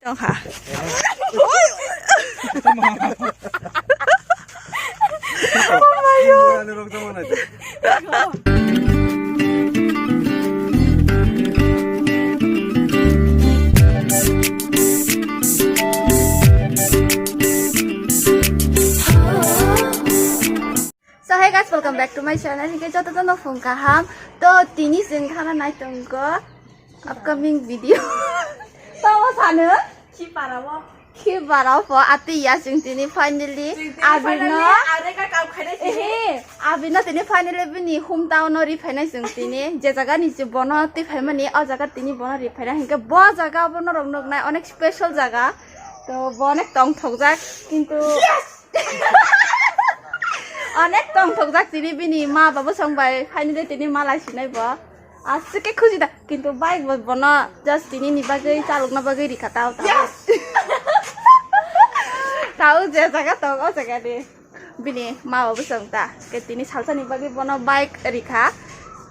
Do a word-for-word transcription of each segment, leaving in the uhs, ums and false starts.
Tongkha. Oh my God. So hey guys, welcome back to my channel. Hingke joto jono phung kaham. To tini chwng khana nai tongo upcoming video. Tamo sano? Khipara o. Khipara o pho ati ya chwng tini finally. Chwng tini abino finally areka kam khainai chwng. Ehe, abino tini finally bini hometown o ri phainai chwng tini. Je jaga ni je bono twi phaimani, o jaga tini bono ri phainai. Hingke bo jaga bono rok nuknai onek special jaga. To bo onek tongthokjak, kintu onek tongthokjak tini bini ma babu song bai, finally tini malai sinai bo. Aswk khe khuji da, kintu bike bo bono just tini ni bagwi chalokna bagwi rikha tao tao. Tao je jaga tong o jaga ni. Bini ma babu song ta. Ke tini salsa ni bagwi bono bike rikha.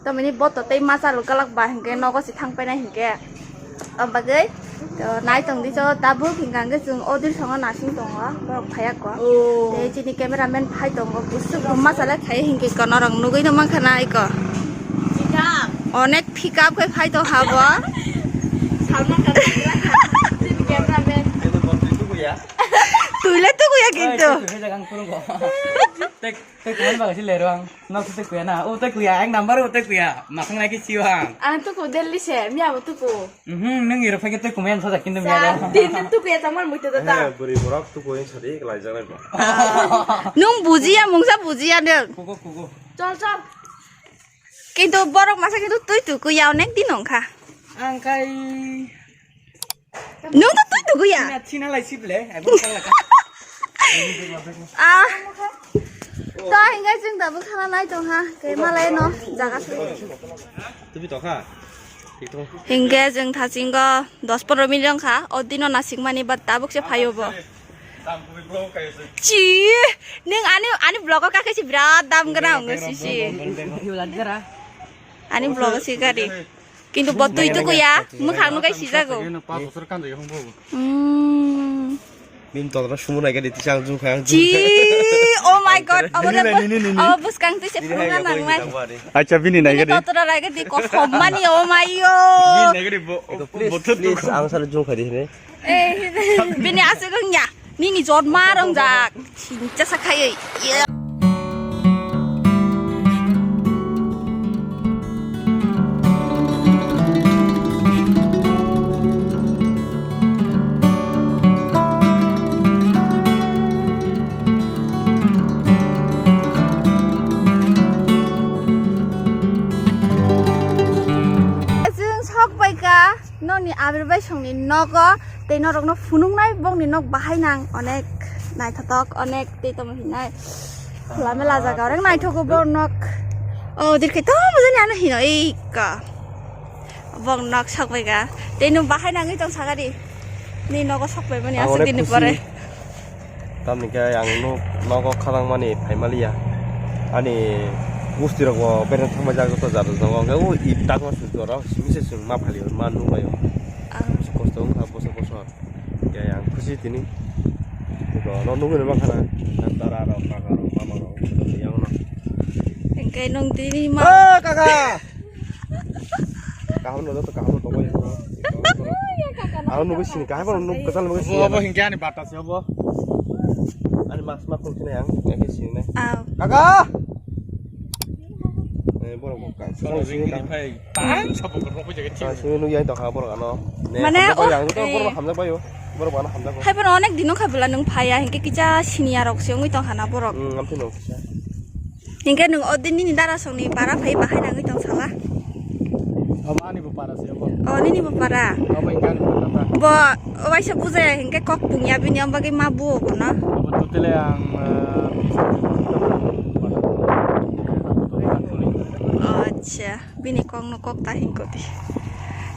Tamani bo to tei ma chalok galak ba hinkhe nogo se thang painai hinkhe. O bagwi to nai tong di cho tabuk hinkha hinkhe chwng o dil songo nasing tongo borok phaiya ko. Oh. Tei chini cameraman phai tongo busuk bo ma chalai khai hinkhe ko norok nugui no mankha na iko. Onek pick up khai phai tong ha bo. Salman Khan chini cameraman. Twi le tukuya kintu. Tei kuya ni bagwi se lero ang. Nok se tei kuya na. O tei kuya, ek number o tei kuya. Masang nai ke siyo ang. Ang tuku Delhi se, miya bo tuku. Mhm, nung iro phai ke tei kumya sajak kintu miya. Sa, din din tuku ya, chamar muitu da ta. Eh, buri borok tuku yang sadi kelai jangan ba. Nung bujiya, mungsa bujiya de. Kuku, kuku. Chol, chol. Kintu borok masa kintu twi tuku ya onek din ongkha. Ang kai Nung to twi tugu ya? China, China lai sip le, ai bo kala ka. Ah. To hingai chwng da bwkhana nai tong ha. Ke malai no jaga se. Tubi to kha. Hinge jwng thachingo dos pondro minute wngkha. O dino nasik mani ba tabuk se phaio bo. Chi, ning ani, ani vlog o kakhe si birat dam gana wngo sisi. Ani vlog o si gari. Kintu bo twi tukuya, mwkhang no kai sijago. Pas bosor kanjak ya hwnbo. Hmm. Bini totra sumo nai gadi tisang jung khang. Chi, oh my God, abo le bus-, abo buskang twi se phunukna nangnai. Acha bini nai gadi. Totra nai gadi kosom mani, oh my yo. Bini nai gadi bo, bo thut please, ang sar jung khadi hne. Eh, bini aswk wngya. Nini jotma rongjak. Singcha sakhaiwi. Chwng sok bai ka. Nokni abir bai songni nogo tei norokno phunuknai bokni nok bahai nang onek naithotok onek tei tamo hinai khwla mela jaga orek naithogo bo nok. O dirkhe tamo jani ano hino ei ka bok nok sok bai ka tei nwng bahai nangwi tong sakari ni nogo sok bai mani aswk dini pore. Tamni khe ang nuk nogo khadang mani phaimaliya. Ani gusti rok bo bereng thangmajak joto jat rok tongo. Hwnkhe o ita no sujor rok simi se chwng ma phali ma nuk laio. Ah. Kosto wngkha bosor bosor. Hwnkhe ang khusi tini. Iko no nugwi no mankha na. Dara rok kaka rok mama rok yang no. Hwnkhe nwng tini ma. Oh kaka. Kaham no joto kaham no tongbai. Ang nugwi sini kaham no nuk kwtal nugwi sini. Obo hingke ani bata se obo. Ani mas ma khulkhinai ang, eke sini nai. Aw. Kaka! Eh, borok kok ka. Borok sini ring ka. Ring phai. Tang sabu ko ko jaga. Ka sini nugwi ai tokha borok ano. Ne, mane, hamjak bai, oh, ang to eh, borok hamjak bai o. Borok ano hamjak bai. Hai bono onek dino kha bela nung phaya, hingke kisa senior rok se ungwi tong khana borok. Hmm, amtwi no kisa. Hingke nung o din nini dara songni bara phai bahai nangwi tong sala. Obo ani bo para se obo. O nini bo para. Obo hingke ani bo para. Bo o waisa bujaya hingke kok pungya bini om bagwi ma buo bo no. Obo tutile ang, eh, O acha, bini kok no kok ta hingko di.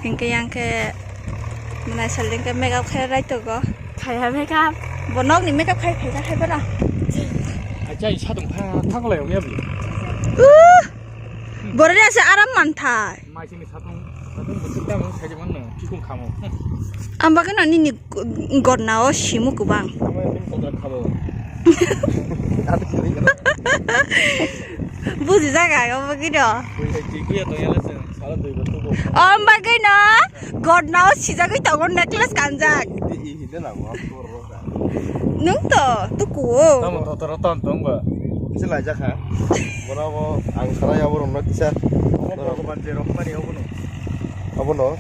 Hingke yang ke mwnai sal hingke make up khe rai togo. Khaiha make up. Bo nok ni make up khai khai khai bana. Acha, i satung tha, tha kolai ong ya bi. Uh! Borok ni asa aram manthai. Mai sini satung. Ang bagwi no nini godna o simu kubang. Buji jaga ang bagwi no. Ang bagwi no godna o sijagwi tongo necklace kanjak. Nwng to tuku o. Tamo totoro ton tong ba. Kisa laijak ha. Bono bo ang sarai abo romno kisa. Obo Bhagwan je rok mani obo no. Obo no.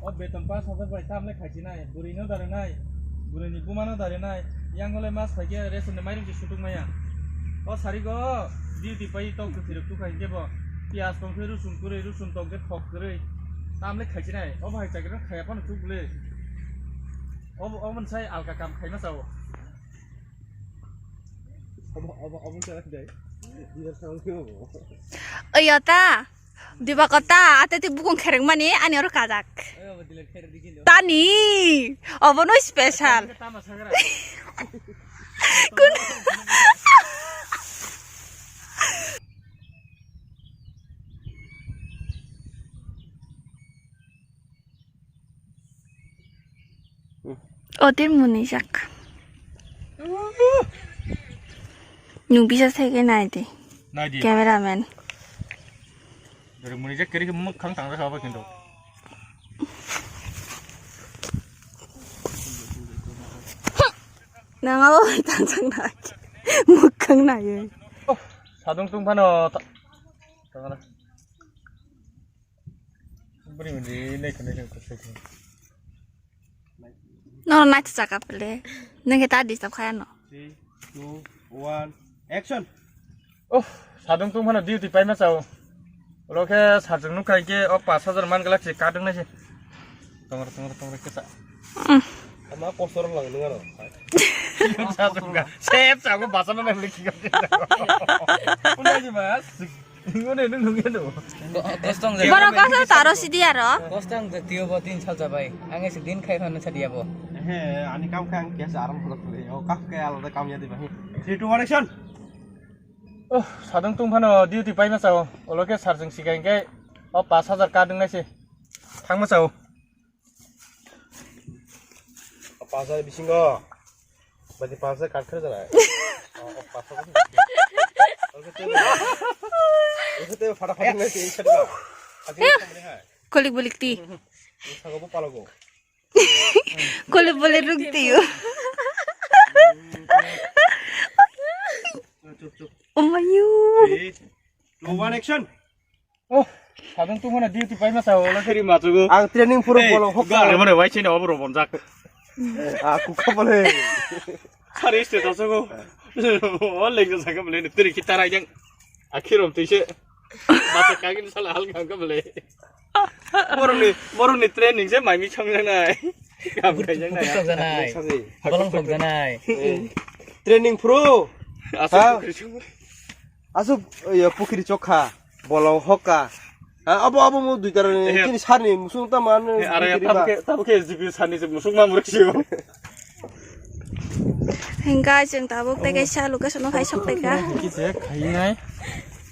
O beton pash hajar bai tamle khaichinai, bwrwino darinai, bwrwini bumano darinai, yang gole mas phaikhe ration ni mairum se sutuk maya. O sarigo duty pai tok kwthwi rok tukha hinkhe bo piyaj tong khe rusun kwrwi, rusun tong khe thok kwrwi. Tamle khaichinai, obo hai chakri rok khaya phano chuk le. Obo, obo sai alka kam khaima sao. Obo, obo, obo sai dai. Dia sao khe obo. Oyo ta. Dibakota, ate twi bukung khereng mani, ani oro kajak. Tani, obono special. Kun- O tin muni jak. Nung bisa sege nai di. Nai di. Cameraman. Dari muni jak kiri ke muk khang tang apa kintu. Nang apa tang tang nai. Muk khang nai. Oh, sadung tung phano ta-, tang na. Bring di, naikha, naikha, naikha. No, naikha chaka pele. Nang kita disturb khaya no. Three, two, one, action. Oh, sadung tung phano duty paima chao. Ulo khe sajwk nukha hinkhe o pash hajar man glak se kadwng nai se. Tongra, tongra, tongra kisa. Mm. Ama postor lang nung ano. Sajwk ga. Sep sago basana nang likhi ga. Unai di mas. Ngone nung nung ya do. Kostong jai. Borok kasa taro sidi aro. Kostong jai tiyo bo tin sal jabai. Ang ese din khai hon sadi abo. He, ani kam khai ang kiasa aram khulak khulai. O kap khai alada kam ya di bahi. Three, two, one, action. Oh, sadung tung phano duty paima sao. Olo khe sir jwng sikai khe o pash hajar kadwng nai se. Thangma sao. Pash hajar bisingo. Bagi pash hajar kat khe jara. Oh, pash hajar. Oke te, oke te, fata fata ngai se, isa dua. Ati samre hai. Kolik bolik ti. Sago bo palago. Kolik bolik ruk ti yo. Chup, chup. Oh my God. Three, two, one, action. Oh, sadung tung mana duty paima sao la. Siri machugo. Ang training puro bolo hokka. Gare mane wai chini obro bonjak. Ah, kukha bole. Sari status go. O lengja saka bole ni tiri kita rai jang. Akhirom tise. Masa kagin sala hal gam ka bole. Boroni, boroni training se mai mi chong jang nai. Kam khai jang nai. Kutuk janai. Sari. Bolong sok janai. Training pro. Asa. Asuk, iya, pukhiri chokha, bolong hokka. Ha, abo, abo mo duita rani, eh, chini sarni musung tama anu, eh, are, pukhiri tamo ba. Khe, tamo khe S D P sarni se musung ma muruk sio. Hingga chwng tabuk tei kaisa location o hai sok tei kha. Kisa khainai.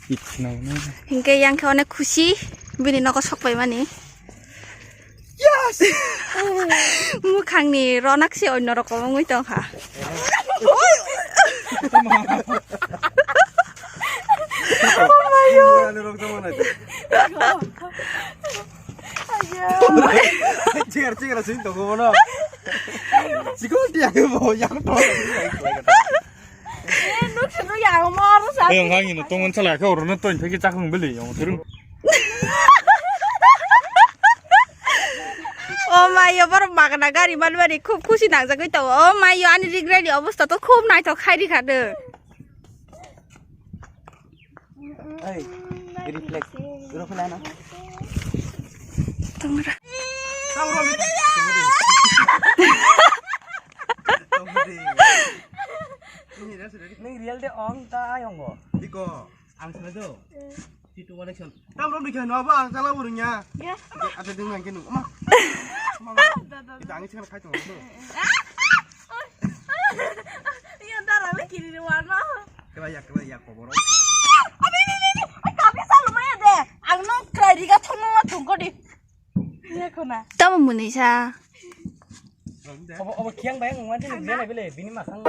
Itnai nai. Hingke yang khe onek khusi, bini nogo sok pai mani. Yes! Mukhangni ronak se onno rokom wngwi tongkha. Oh my God! Chigar, chigar, sing tongo bono. Chikon dia ke bo, yang to. Eh, nuk sunu yang mor sa. Eh, ang hangino tongon chala khe orono toin thagi chakung beli, yang thuru. Oh my, yo, borok magna gari manmani khub khusi nangjagwi tongo. Oh my, yo, ani rigrani obostha to khub naithok khai rikha de. Ei, reflect. Rokhlana. Tongra. Nang real de ong ta ayongo. Diko, ang sana do. Three, two, one, action. Tam rom dikhe no ba ang chala burung ya. Ya. Ada ding nang kenu. Ma. Ma. Da, da, da. Kita angin sekarang kaitung. Iya, dara lagi di warna. Kaya, kaya, koboro. Abi, abi, abi, abi, kami selalu maya deh. Ang nong krai diga thong nong thong kodi. Tamo munisa. Obo, obo khiang bayang wngma tini bini makhang.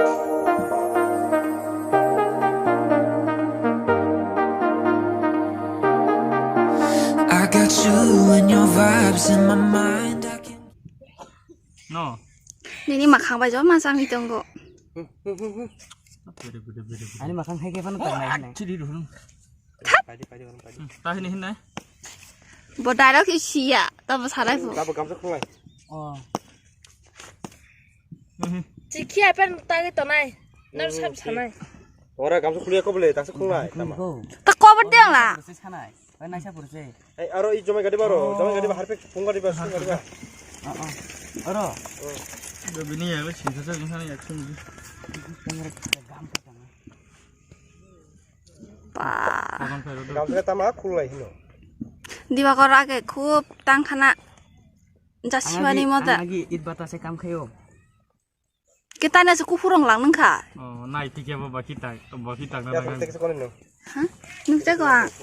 I got you and your vibes in my mind. I can No. Nini makhang bai joma changni tongo. Ani makhang hai khe phano tangnai hinai. Chiri ro. Padi, padi, padi. Hmm, ta hini hinai. Bo dialogue si siya, tamo sanai phu. Tabo gamsa khunglai. Oh. Hmm. Chikhi apen tagi tonai. Nar sab sanai. Ora gamsa khuliya ko bole, taksa khunglai. Tama. Ta kobor diang la. Sanai. Bai naisa purse. Ei, aro i jomai gadi baro, jomai gadi ba harpe phung gadi ba, sung gadi ba. Oh, oh. Aro. Do bini ya, sing sa sa sana ya sung. Ba. Kapan phai ro do. Gamsa tama khulai hino. Diwakor age khub tangkhana. Jasimani moda. Ang agi it bata se kam khayo. Kita na suku hurung lang nengkha. Oh, nai tike bo baki tak, baki tak na. Ya, tak. Tek sekolah no. Hah? Nuk jago ang.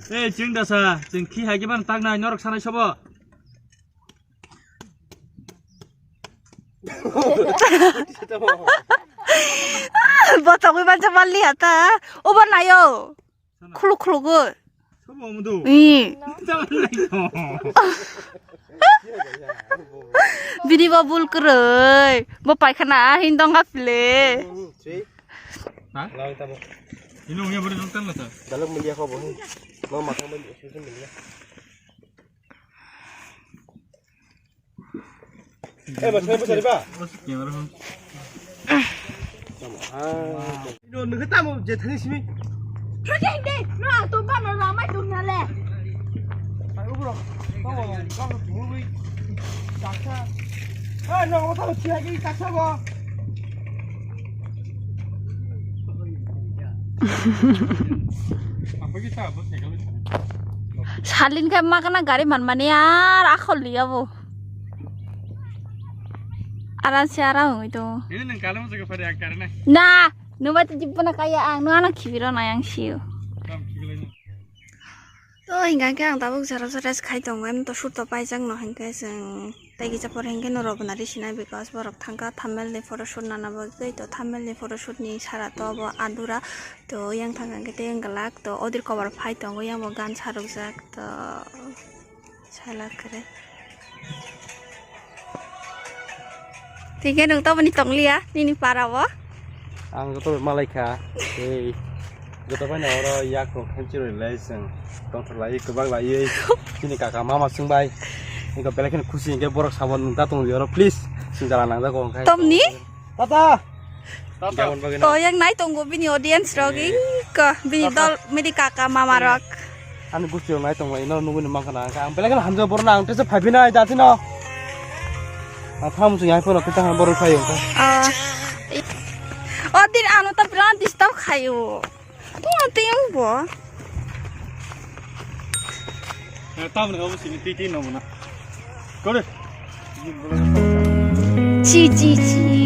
Eh, ching dasa, ching khi hai ke ban tak nai norok sanai sobo. Botogwi ban jamal li hata. Obo nayo. Khuluk khuluk go. Sobo mudu. Ih. Jangan lagi no. Bini bo bul kwrwi. Bo paikhana hin dong ka pile. Hmm, si. Ha? Lawi tabo. Ini ungnya beri nonton lah, sir. Dalam melia kau bohong. Mau makan melia, susun melia. Eh, mas, saya pesan, Pak. Bos, kamera, Bang. Sama. Ah. Ini nunggu tamu, je, tadi sini. Project deh, no, aku tuh, Bang, no, ramai tuh, nyale. Ayo, bro. Tahu, kamu tuh, wih. Kakak. Eh, no, kamu tahu, sih lagi, kakak, Bang. Salin khe ma kana gari manmani ar akhol liya bo. Aram se aram hoi to. Ini nang kalam se kepari akar na. Na, nubai to jibbo na kaya ang, nu ana khibiro na yang siyo. Kam khibilai na. To, hingkha khe ang tabuk jora jora se khai tongo, em to shoot to paijak no, hinkhe chwng tei kisa por hinkhe no robonari sinai, because borok thangkha thumbnail ni photoshoot nana bagwi, to thumbnail ni photoshoot ni sara to obo adura, to yang thangkha hinkhe tei wng glak, to odir kobar phai tongo, yang bo gan sarokjak, to salak kwrwi. Tei khe nwng toboni tongliya nini para o? Ang joto malaikha. Ei, joto bai no oro yak rok khenchi roi lai chwng tongthok lai kwbak lai chini kaka mama chwng bai. Niko belai kheno khusi hinkhe borok sabo nwng ta tongdi oro please. Chwng jala nangjago hwnkhe. Tomni? Tata. Jabon bagwi na. To yang nai tongo bini audience rok, iko bini dol midi kaka mama rok. Ani gusti rok nai tonglai no nugwi no mankha na ang belai kheno hamjak borok no ang tesa phaiphina jati no. Ang tham chwng yang phano kita han borok phai ang. Ah. O din ano ta birat disturb khayo. Tong tiyang bo. Eh, tamni obo sini titi no mona. Kore. Chi chi chi.